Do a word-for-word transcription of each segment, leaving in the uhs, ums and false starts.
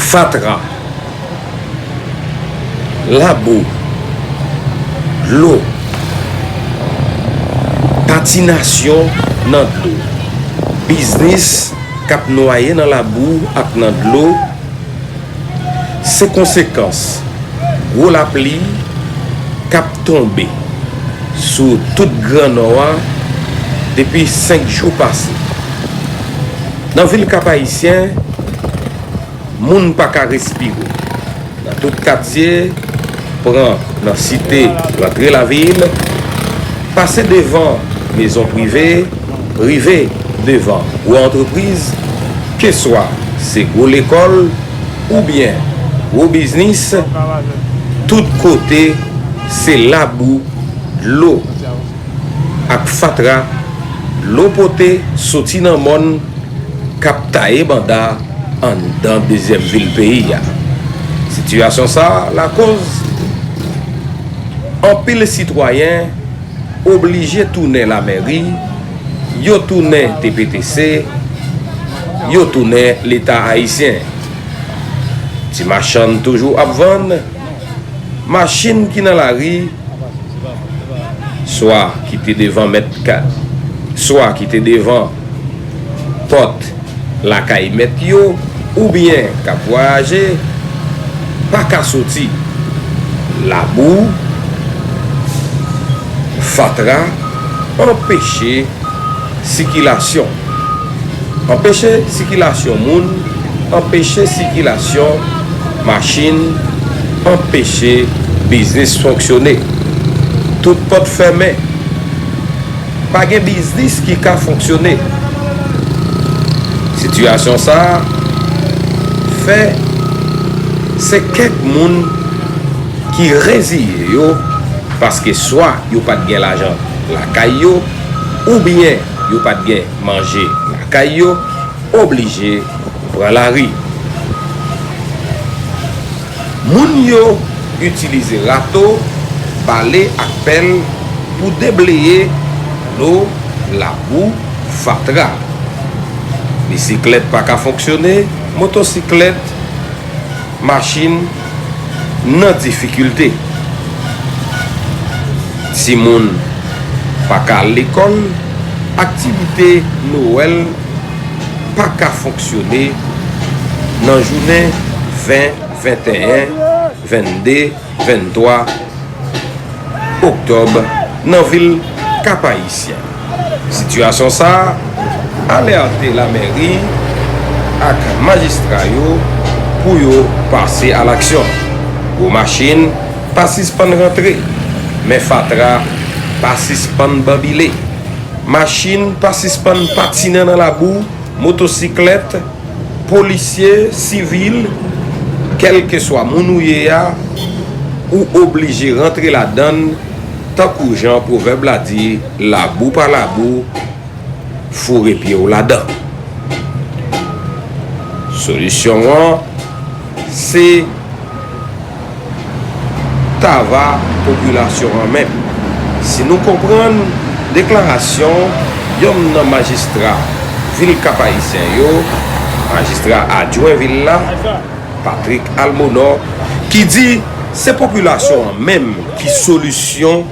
Fatra, labou, dlo, patinasyon nan dlo, biznis k ap nwaye nan labou ak nan dlo, se konsekans gwo lapli k ap tonbe sou tout Gran Nò a depi senk jou pase. Nan vil Kap Ayisyen, moun pa ka respire. Nan tout katye, pran nan site, rantre lavil, pase devan mezon prive, rive devan gwo antrepriz, keswa se gwo lekòl oubyen gwo biznis, tout kote se labou, dlo ak fatra, dlo pote soti nan mòn k ap taye banda anndan dezyèm vil peyi a. Sitiyasyon sa a lakoz anpil sitwayen oblije tounen lamèri, yo tounen T P T C, yo tounen Leta ayisyen. Ti machann toujou ap vann, machin ki nan lari, swa ki te devan mèt ka, swa ki te devan pòt lakay mèt yo, oubyen k ap vwayaje, pa ka soti. Labou, fatra, anpeche sikilasyon. Anpeche sikilasyon moun, anpeche sikilasyon machin, anpeche biznis fonksyone. Tout pòt fèmen. Pa gen biznis ki ka fonksyone. Sitiyasyon sa a fè se kèk moun ki reziye yo paske swa yo pa t gen lajan lakay yo, oubyen yo pa t gen manje lakay yo, oblije pran lari. Moun yo itilize rato, bale ak pèl pou debleye dlo, labou, fatra. Bisiklèt pa ka fonksyone, motosiklèt, machin nan difikilte. Timoun pa ka al lekòl, aktivite Nwèl pa ka fonksyone nan jounen ven, venteyen, vennde, venntwa oktòb nan vil Kap Ayisyen. Sitiyasyon sa a alète lamèri ak majistra yo pou yo pase alaksyon. Gwo machin pa sispann rantre, men fatra pa sispann banbile. Machin pa sispann patinen nan labou, motosiklèt, polisye, sivil, kèlkeswa moun ou ye a, ou oblije rantre ladan l, tankou jan pwovèb la di, labou pa labou, foure pye w ladan. Solisyon an, se tava popilasyon an menm. Si nou konprann deklarasyon yonn nan majistra vil Kap Ayisyen yo, majistra adjwen vil la, Patrick Almonor, ki di se popilasyon an menm ki solisyon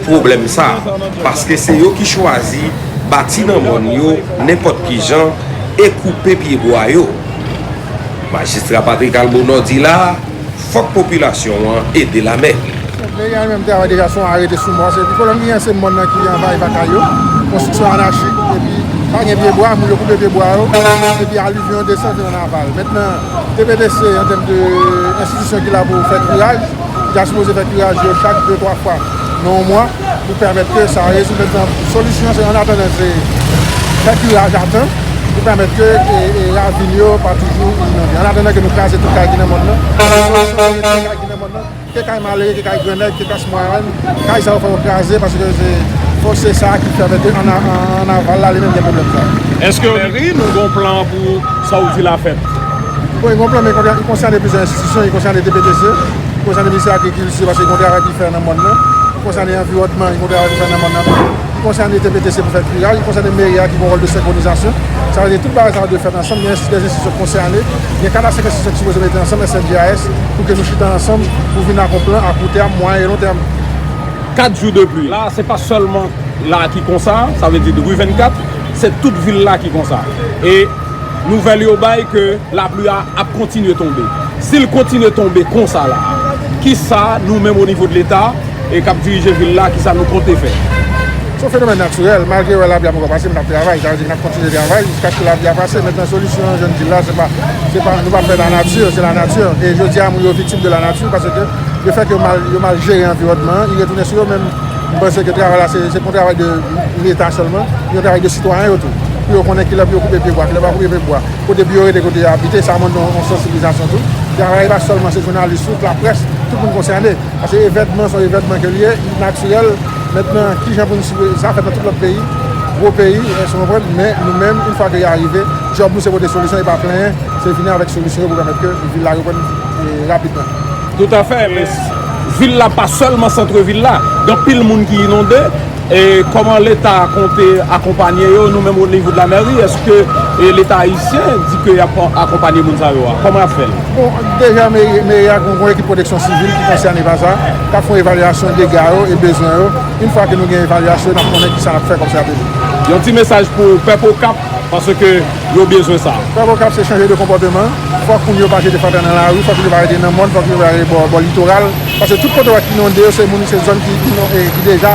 pwoblèm sa a, paske se yo ki chwazi bati nan mòn yo nenpòt ki jan e koupe pyebwa yo. Majistra Patrick Almonor di la, fòk popilasyon an ede lamè. Meri a li menm te avè deja se yon arete sou mò, se pwoblèm li an, se mòn nan ki anvayi lakay yo, konstriksyon anachik, epi pa gen pyebwa, moun yo koupe pyebwa yo, epi alivyon desann nan aval. Mentnan, T P T C, an tèm de enstitisyon ki la pou fè kiraj, ki ta sipoze fè kiraj yo chak de, twa fwa nan yon mwa pou pèmèt ke sa rezoud. Mentnan, solisyon se, an atandan, se fè kiraj a tan pou pèmèt ke, e, e, ravin yo pa toujou inonde. An atandan ke nou kraze tout kay ki nan mòn nan, solisyon se retire kay ki nan mòn nan, ke kay Malere, ke kay Gran Nèg, ke kay Klas Mwayèn, kay sa yo fò yo kraze paske se fòs se sa ki pèmèt ke an, an, an aval la li menm gen pwoblèm sa. Èske mèri nou gon plan pou sa w di la fèt? Bon, li gon plan, men li konsène plizyè enstitisyon, li konsène T P T C, li konsène Ministè Agrikilti, paske gon travay ki fè nan mòn nan, li konsène anviwònman, li gon travay ki fè nan mòn nan tou. Konsène T P T C pou fè kiraj, li konsène meri a ki gen yon wòl de senkronizasyon. Sa vle di tout bagay sa yo dwe fèt ansanm, gen de enstitisyon konsène, gen kat a senk enstitisyon ki sipoze mete ansanm, S N J A S, pou ke nou chita ansanm pou vin ak yon plan a kou tèm, mwayen e lon tèm. Kat jou de pli. La, se pa sèlman la ki konsa, sa vle di ri vennkat, se tout vil la ki konsa. E nouvèl yo bay ke lapli a ap kontinye tonbe. Si l kontinye tonbe konsa la, kisa nou menm o nivo de Leta e k ap dirije vil la, kisa nou konte fè? Se yon fenomèn natirèl, malgre wè lapli ap ankò pase, men n ap travay, sa vle di n ap kontinye travay jiskaske lapli a pase. Mentnan, solisyon an, jan n di l la, se pa, se pa, nou pa fè lanati, se lanati. E jodi a, moun yo viktim de lanati, paske le fèt ke yo mal, yo mal jere anviwònman an, li retounen sou yo menm. M panse ke travay la, se, se pa yon travay de Leta sèlman, li yon travay de sitwayen yo tou. Pou yo konnen kilè pou yo koupe pyebwa, kilè pou yo pa koupe pyebwa. Kote biro rete, kote yo abite, sa mande yon, yon sansibilizasyon tou. Travay pa sèlman se jounalis, tout laprès, tout moun konsène. Paske evènman se yon evènman ke l ye, li natirèl. Mentnan, kijan pou nou sipoze, sa fèt nan tout lòt peyi, gwo peyi, èske w konprann? Men nou menm, yon fwa ke y arive, djòb nou se pote solisyon e pa plenyen, se vini avèk solisyon yo pou pèmèt ke vil la reprann, e, rapidman. Toutafè, men s-, vil la pa sèlman sant vil la, gen anpil moun ki inonde. E kòman Leta konte akonpanye yo, nou menm o nivo de la mèri, èske, e, Leta ayisyen di ke y ap akonpanye moun sa yo a? Kòman y ap fè l? Bon, deja meri, meri a gen yon ekip pwoteksyon sivil ki konsène pa sa, k ap fè yon evalyasyon dega yo e bezwen yo. Yon fwa ke nou gen evalyasyon, n ap konnen kisa n ap fè kòm estrateji. Yon ti mesaj pou pèp Okap, paske yo bezwen sa. Pèp Okap, se chanje de konpòteman. Fòk moun yo pa jete fatra nan lari, fòk yo pa rete nan mòn, fòk yo pa rete bò, bò litoral. Paske tout kote w wè ki inonde yo, se moun, se zòn ki, ki, e, ki deja,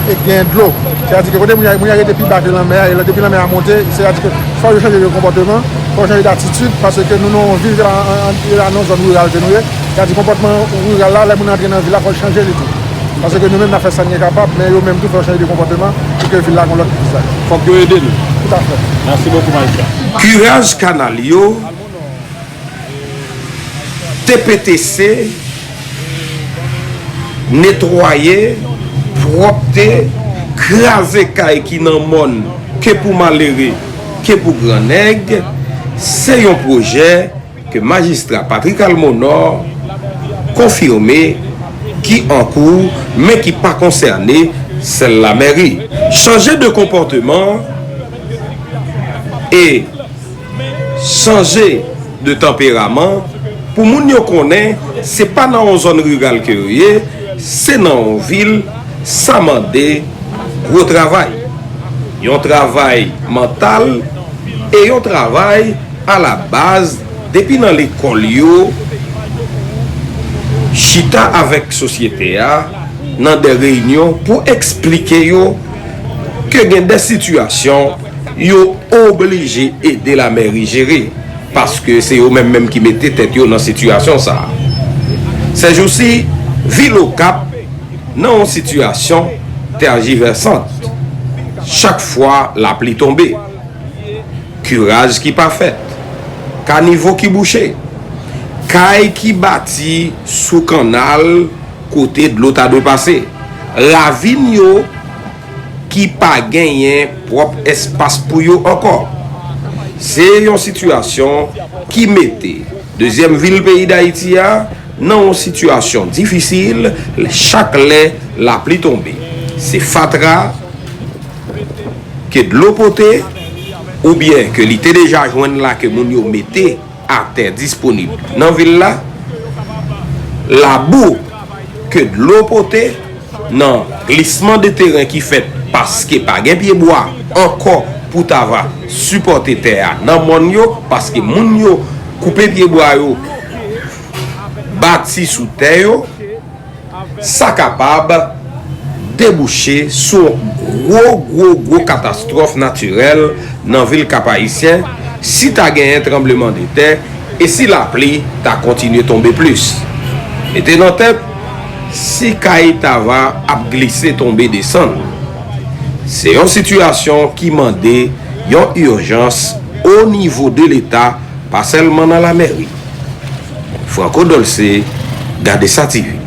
e, gen dlo. Sètadi ke kote moun yo, moun yo rete pi ba ke lanmè a, e depi lanmè a monte, sètadi ke fòk yo chanje de konpòteman, fòk yo chanje datitid, paske nou nan yon vil, se pa an, an, se pa nan yon zòn riral ke nou ye. Sètadi konpòtman riral la, lè moun antre nan vil la, fòk l chanje li tou. Paske nou menm n ap fè sa n gen kapab, men yo menm tou fòk yo chanje de konpòteman pou ke vil la gen yon lòt vizaj. Fòk yo ede nou. Toutafè. Mèsi bokou, majistra. Kiraj kanal yo, T P T C, netwaye, pwòpte, kraze kay ki nan mòn, ke pou malere, ke pou grannèg, se yon pwojè ke majistra Patrick Almonor konfime ki an kou, men ki pa konsène sèl lamèri. Chanje de konpòteman e chanje de tanperaman pou moun yo konnen se pa nan yon zòn riral ke yo ye, se nan yon vil, sa mande gwo travay. Yon travay mantal e yon travay alabaz depi nan lekòl yo, chita avèk sosyete a nan de reyinyon pou eksplike yo ke gen de sitiyasyon yo oblije ede lamèri jere, paske se yo menm menm ki mete tèt yo nan sitiyasyon sa a. Sèjousi, vil Okap nan yon sitiyasyon tèjivèsant chak fwa lapli tonbe. Kiraj ki pa fèt, kanivo ki bouche, kay ki bati sou kannal kote dlo ta dwe pase, ravin yo ki pa genyen pwòp espas pou yo ankò. Se yon sitiyasyon ki mete dezyèm vil peyi Dayiti a nan yon sitiyasyon difisil chak lè lapli tonbe. Se fatra ke dlo pote oubyen ke li te deja jwenn la ke moun yo mete atè disponib nan vil la, labou ke dlo pote nan glisman de teren ki fèt paske pa gen pyebwa ankò pou ta va sipòte tè a nan mòn yo, paske moun yo koupe pyebwa yo, bati sou tè yo, sa kapab debouche sou yon gwo, gwo, gwo katastwòf natirèl nan vil Kap Ayisyen si ta genyen tranblemanntè e si lapli ta kontinye tonbe plis. Mete nan tèt, si kay ta va ap glise tonbe desann, se yon sitiyasyon ki mande yon ijans o nivo de Leta, pa sèlman nan lamèri. Franco Dolce, Gadesa T V.